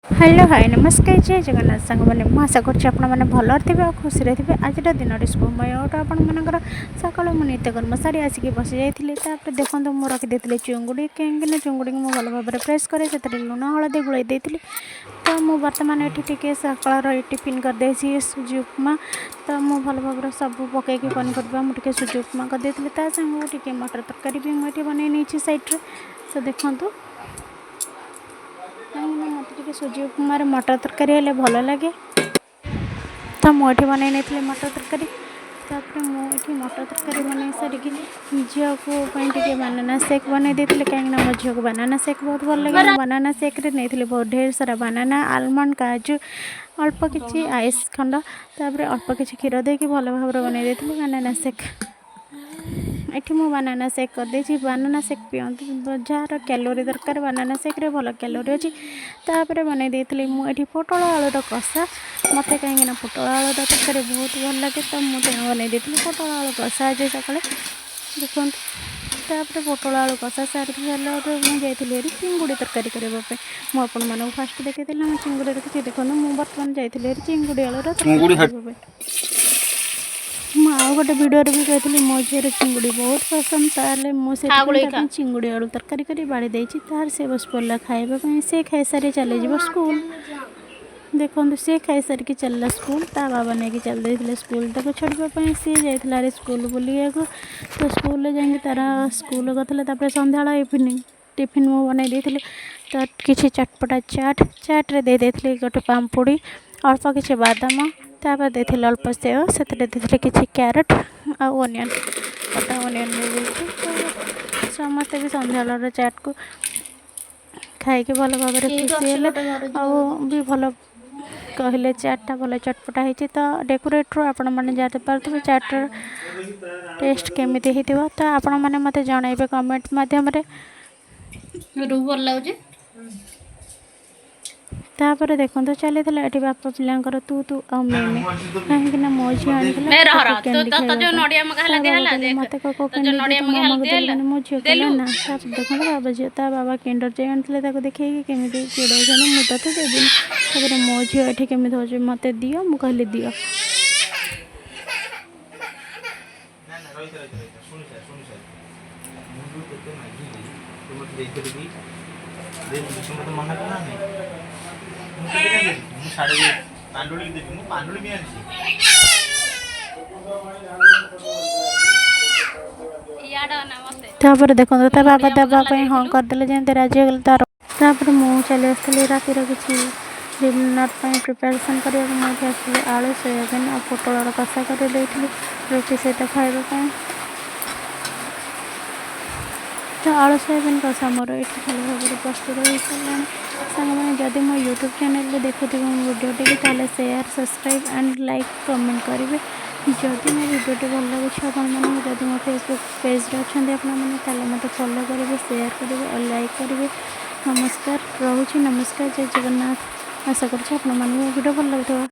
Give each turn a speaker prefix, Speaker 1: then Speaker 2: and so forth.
Speaker 1: Hello, ହାଏ, ନମସ୍କାର, ଜୟ ଜଗନ୍ନାଥ ସାଙ୍ଗମାନେ। ମୁଁ ଆଶା କରୁଛି ଆପଣମାନେ ଭଲରେ ଥିବେ ଆଉ ଖୁସିରେ ଥିବେ। ଆଜିର ଦିନଟି ଶୁଭମୟ ଅଟୁ ଆପଣମାନଙ୍କର। ସକାଳୁ ମୁଁ ନିତ୍ୟକର୍ମ ସାରି ଆସିକି ବସିଯାଇଥିଲି। ତାପରେ ଦେଖନ୍ତୁ, ମୁଁ ରଖିଦେଇଥିଲି ଚିଙ୍ଗୁଡ଼ି, କାହିଁକିନା ଚିଙ୍ଗୁଡ଼ିକୁ ମୁଁ ଭଲ ଭାବରେ ଫ୍ରେଶ୍ କରେ। ସେଥିରେ ଲୁଣ ହଳଦୀ ଗୋଳେଇ ଦେଇଥିଲି। ତ ମୁଁ ବର୍ତ୍ତମାନ ଏଠି ଟିକେ ସକାଳର ଟିଫିନ୍ କରିଦେଇଛି ସୁଜି ଉପମା। ତ ମୁଁ ଭଲ ଭାବରେ ସବୁ ପକାଇକି ପନିପରିବା ମୁଁ ଟିକେ ସୁଜି ଉପମା କରିଦେଇଥିଲି। ତା ସାଙ୍ଗକୁ ଟିକେ ମଟର ତରକାରୀ ବି ମୁଁ ଏଠି ବନେଇ ନେଇଛି ସାଇଡ଼୍ରେ। ତ ଦେଖନ୍ତୁ, କାହିଁକିନା ମୋତେ ଟିକେ ସୁଜି ଉପମାରେ ମଟର ତରକାରୀ ହେଲେ ଭଲ ଲାଗେ। ତ ମୁଁ ଏଠି ବନେଇ ନେଇଥିଲି ମଟର ତରକାରୀ। ତାପରେ ମୁଁ ଏଠି ମଟର ତରକାରୀ ବନେଇ ସାରିକି ଝିଅକୁ ପାଇଁ ଟିକେ ବାନାନା ସେକ୍ ବନେଇ ଦେଇଥିଲି, କାହିଁକିନା ମୋ ଝିଅକୁ ବାନାନା ସେକ୍ ବହୁତ ଭଲ ଲାଗେ। ମୁଁ ବାନାନା ସେକ୍ରେ ନେଇଥିଲି ବହୁତ ଢେର ସାରା ବାନାନା, ଆଲମଣ୍ଡ, କାଜୁ, ଅଳ୍ପ କିଛି ଆଇସ୍ ଖଣ୍ଡ, ତାପରେ ଅଳ୍ପ କିଛି କ୍ଷୀର ଦେଇକି ଭଲ ଭାବରେ ବନେଇ ଦେଇଥିଲି ବାନାନା ସେକ୍। ଏଠି ମୁଁ ବାନାନା ସେକ୍ କରିଦେଇଛି। ବାନାନା ସେକ୍ ପିଅନ୍ତୁ ଯାହାର କ୍ୟାଲୋରି ଦରକାର। ବାନାନା ସେକ୍ରେ ଭଲ କ୍ୟାଲୋରି ଅଛି। ତାପରେ ବନେଇ ଦେଇଥିଲି ମୁଁ ଏଠି ପୋଟଳ ଆଳୁର କଷା। ମୋତେ କାହିଁକିନା ପୋଟଳ ଆଳୁର ତରକାରୀ ବହୁତ ଭଲ ଲାଗେ, ତ ମୁଁ ତେଣୁ ବନେଇ ଦେଇଥିଲି ପୋଟଳ ଆଳୁ କଷା ଆଜି ସକାଳେ। ଦେଖନ୍ତୁ, ତାପରେ ପୋଟଳ ଆଳୁ କଷା ସାରି ସାରିଲା ପରେ ମୁଁ ଯାଇଥିଲି ଏଠି ଚିଙ୍ଗୁଡ଼ି ତରକାରୀ କରିବା ପାଇଁ। ମୁଁ ଆପଣମାନଙ୍କୁ ଫାଷ୍ଟ ଦେଖେଇଥିଲି ମୁଁ ଚିଙ୍ଗୁଡ଼ି ରଖିଛି। ଦେଖନ୍ତୁ, ମୁଁ ବର୍ତ୍ତମାନ ଯାଇଥିଲି ଏଠି ଚିଙ୍ଗୁଡ଼ି ଆଳୁର ତରକାରୀ
Speaker 2: ଚିଙ୍ଗୁଡ଼ି
Speaker 1: କରିବା ପାଇଁ। ମୁଁ ଆଉ ଗୋଟେ ଭିଡ଼ିଓରେ ବି କହିଥିଲି, ମୋ ଝିଅର ଚିଙ୍ଗୁଡ଼ି ବହୁତ ପସନ୍ଦ। ତାହେଲେ ମୁଁ ସେଥିପାଇଁ ତା ପାଇଁ ଚିଙ୍ଗୁଡ଼ି ଆଳୁ ତରକାରୀ କରି ବାଢ଼ି ଦେଇଛି। ତାର ସେ ବସି ପଡ଼ିଲା ଖାଇବା ପାଇଁ। ସେ ଖାଇସାରି ଚାଲିଯିବ ସ୍କୁଲ। ଦେଖନ୍ତୁ, ସେ ଖାଇସାରିକି ଚାଲିଲା ସ୍କୁଲ। ତା ବାବା ନେଇକି ଚାଲି ଦେଇଥିଲେ ସ୍କୁଲ ତାକୁ ଛାଡ଼ିବା ପାଇଁ। ସିଏ ଯାଇଥିଲା ଭାରି ସ୍କୁଲ ବୁଲିବାକୁ। ତ ସ୍କୁଲରେ ଯାଇକି ତାର ସ୍କୁଲ କରିଥିଲା। ତାପରେ ସନ୍ଧ୍ୟାବେଳ ଇଭିନିଂ ଟିଫିନ୍ ମୁଁ ବନେଇ ଦେଇଥିଲି। ତ କିଛି ଚଟପଟା ଚାଟ୍, ଚାଟ୍ରେ ଦେଇ ଦେଇଥିଲି ଗୋଟେ ପାମ୍ପୁଡ଼ି, ଅଳ୍ପ କିଛି ବାଦାମ, ତାପରେ ଦେଇଥିଲି ଅଳ୍ପ ସେଓ, ସେଥିରେ ଦେଇଥିଲି କିଛି କ୍ୟାରଟ୍ ଆଉ ଅନିଅନ୍, କଟା ଅନିଅନ୍ ଦେଇଦେଇଥିଲି। ତ ସମସ୍ତେ ବି ସନ୍ଧ୍ୟାବେଳର ଚାଟ୍କୁ ଖାଇକି ଭଲ ଭାବରେ ଖୁସି ହେଲେ ଆଉ ବି ଭଲ କହିଲେ, ଚାଟ୍ଟା ଭଲ ଚଟପଟା ହେଇଛି। ତ ଡେକୋରେଟ୍ରୁ ଆପଣମାନେ ଜାଣିପାରୁଥିବେ ଚାଟ୍ର ଟେଷ୍ଟ କେମିତି ହେଇଥିବ। ତ ଆପଣମାନେ ମୋତେ ଜଣାଇବେ କମେଣ୍ଟ ମାଧ୍ୟମରେ।
Speaker 3: ଭଲ ଲାଗୁଛି।
Speaker 1: ତାପରେ ଦେଖନ୍ତୁ, ଚାଲିଥିଲା ଏଠି ବାପା ପିଲାଙ୍କର ତୁ ତୁ ଆଉ ମେ ମେ, କାହିଁକିନା ମୋ ଝିଅ ଆଣିଥିଲା
Speaker 3: ନେ ରହ
Speaker 1: କୋକୋ
Speaker 3: ରହ
Speaker 1: କ୍ୟାଣ୍ଡି
Speaker 3: ତୋ
Speaker 1: ଖାଇବା
Speaker 3: ଯୋଉ
Speaker 1: ପାଇଁ।
Speaker 3: ନଡ଼ିଆ ମଗା
Speaker 1: ତା
Speaker 3: ହେଲା
Speaker 1: ବାବା
Speaker 3: ଦିଆ ହେଲା
Speaker 1: କହିଲେ,
Speaker 3: ଦେଖ
Speaker 1: ମୋତେ କୋକୋ
Speaker 3: ତୋ ଯୋଉ
Speaker 1: କ୍ୟାଣ୍ଡି ଦିଅ
Speaker 3: ନଡ଼ିଆ
Speaker 1: ତ
Speaker 3: ମଗା ହେଲା
Speaker 1: ମାମାକୁ
Speaker 3: ଦିଆ ହେଲା
Speaker 1: ଦେଲେନି। ମୋ ଝିଅ କହିଲା
Speaker 3: ଦେଲୁ।
Speaker 1: ନା। ତାପରେ ଦେଖନ୍ତୁ, ବାବା ଝିଅ, ତା ବାବା କିଣ୍ଡର ଜୟ ଆଣିଥିଲେ, ତାକୁ ଦେଖେଇକି କେମିତି ଚିଡ଼ଉଛନ୍ତି, ମୁଁ ତୋତେ ଦେବିନି। ତାପରେ ମୋ ଝିଅ ଏଠି କେମିତି ହେଉଛି, ମୋତେ ଦିଅ, ମୁଁ କହିଲି ଦିଅ।
Speaker 2: ନା ନା, ରହିଥା ରହିଥା ରହିଥା, ଶୁଣି ସାର୍, ଶୁଣି ସାର୍। ମୁଁ ଯୋଉ ତୋତେ ମାଗିଲି, ତୁ ମୋତେ ଦେଇଥିଲୁ କି? ଦେଇନୁ? ତୁ ମୋତେ ମନା କଲୁ ନା ନାହିଁ? ମୁଁ ତୋତେ କାଇଁ ଦେବି? ମୁଁ ସାଢ଼େ ପାଣ୍ଡୁଳି ବି ଦେବି, ମୁଁ ପାଣ୍ଡୁଳି ବି ଆଣିଛି।
Speaker 3: ଇଆଡେ ଅନା ମତେ।
Speaker 1: ତାପରେ ଦେଖନ୍ତୁ, ତା ବାବା
Speaker 3: ନଡ଼ିଆ ମଗା
Speaker 1: ଦେବା
Speaker 3: ହେଲା
Speaker 1: ପାଇଁ ହଁ
Speaker 3: ଦେଇଥିଲୁ।
Speaker 1: କରିଦେଲେ ଯେମିତି, ରାଜି ହେଇଗଲେ ତାର। ତାପରେ ମୁଁ ଚାଲି ଆସିଥିଲି ରାତିର କିଛି ଡିନର୍ ପାଇଁ ପ୍ରିପାରେସନ୍ କରିବାକୁ। ମୁଁ ଏଠି ଆସିଥିଲି ଆଳୁ, ସୋୟାବିନ୍ ଆଉ ପୋଟଳର କଷା କରିଦେଇଥିଲି ରୁଟି ସହିତ ଖାଇବା ପାଇଁ। ତ ଆଳୁ ସୋୟାବିନ୍ କଷା ମୋର ଏଠି ଭଲ ଭାବରେ ପ୍ରସ୍ତୁତ ହୋଇସାରିଲାଣି। ସାଙ୍ଗମାନେ, ଯଦି ମୋ ୟୁଟ୍ୟୁବ୍ ଚ୍ୟାନେଲରେ ଦେଖୁଥିବେ ମୋ ଭିଡ଼ିଓଟିକି, ତାହେଲେ share, subscribe and like, comment କରିବେ ଯଦି ମୋ ଭିଡ଼ିଓଟି ଭଲ ଲାଗୁଛି ଆପଣମାନଙ୍କୁ। ଯଦି ମୋ ଫେସବୁକ୍ ପେଜ୍ରେ ଅଛନ୍ତି ଆପଣମାନେ, ତାହେଲେ ମୋତେ ଫଲୋ କରିବେ, ସେୟାର କରିବେ ଆଉ ଲାଇକ୍ କରିବେ। ନମସ୍କାର, ରହୁଛି। ନମସ୍କାର, ଜୟ ଜଗନ୍ନାଥ। ଆଶା କରୁଛି ଆପଣମାନଙ୍କୁ ମୋ ଭିଡ଼ିଓ ଭଲ ଲାଗୁଥିବ।